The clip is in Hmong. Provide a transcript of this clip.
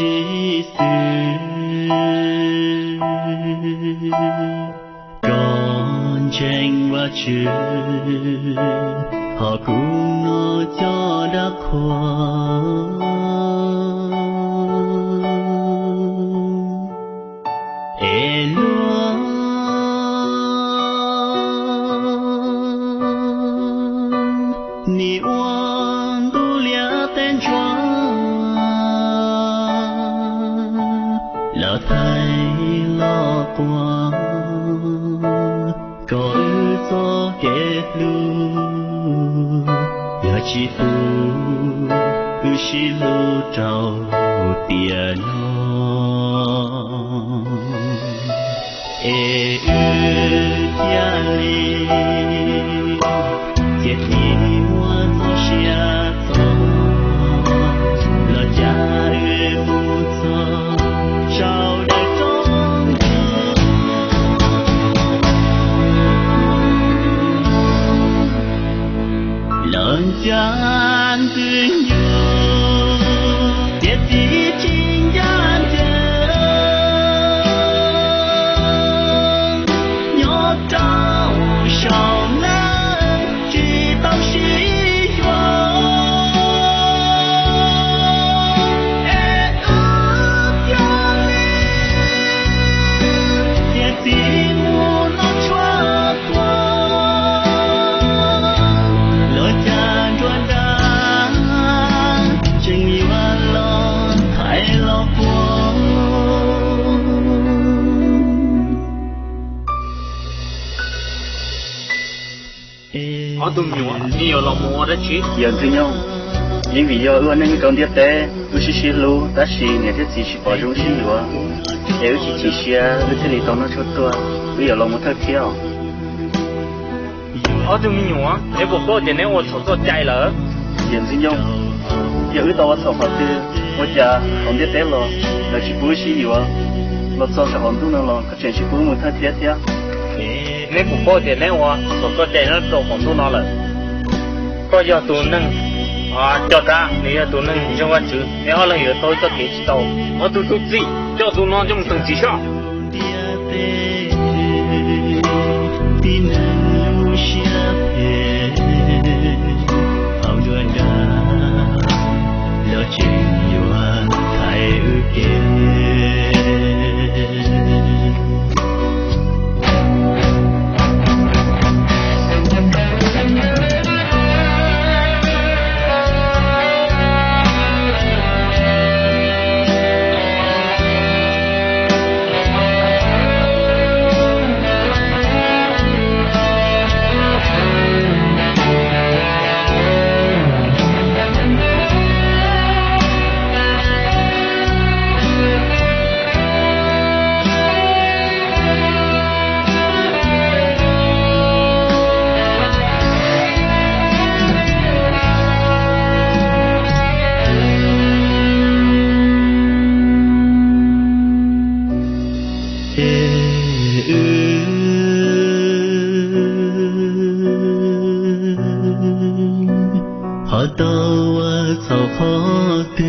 xwb. Koj ntseeg Vajtswv, hos kuv no coj dab qhuas. Es luag nim ua ntuj liab teb ntsuab los thaij los quaj, kom wb txoj kev hlub yog tsis tu wb sib hlub rau tiam no. Es wb thiaj li cia txim muab txoj sia txo, los cas wb mus txog saum daim roob, los cas ntxwg nyoog tiam sis tsis ncaj ncees, nyob rau saum neej tsis tau sib yuav. Es wb thiaj li cia txim mus noj tshuaj tuag, los cas nruab nrag tseem yuav los thaiv los quaj. Ob tug me nyuam, nej yuav los mus ua dab tsi? Yawm Ntxwg Nyoog, yeej vim yog wb ua neej rau ntiaj teb, wb sib sib hlub, tab sis niam thiab txiv tsis pom zoo sib yuav, es wb tsis chim siab, wb thiaj li tau noj tshuaj tuag, wb yuav los mus thawj thiab os. Ob tug me nyuam, neb puas paub tias neb ua txhaum txoj cai lawm? Yawm Ntxwg Nyoog, yog wb tau ua txhaum qhov twg, ua cas hauv ntiaj teb los lawv tsis pub wb sib yuav, los txog saum hauv ntuj no los koj tseem tsis pub wb mus thawj thiab thiab? Neb puas paub tias neb ua txhaum txoj cai nyob rau hauv ntuj no lawm? Koj yog tus neeg coj dab, nws yog tus neeg ntseeg Vajtswv, neb ob leeg yuav tau txoj kev tsis tau. Ob tug tub txib, coj tus no coj mus teem txim saib. Tib neeg lub siab phem, hauv nruab nrag los tseem yuav thaiv wb kev. Es wb ho tau ua txhaum qhov twg?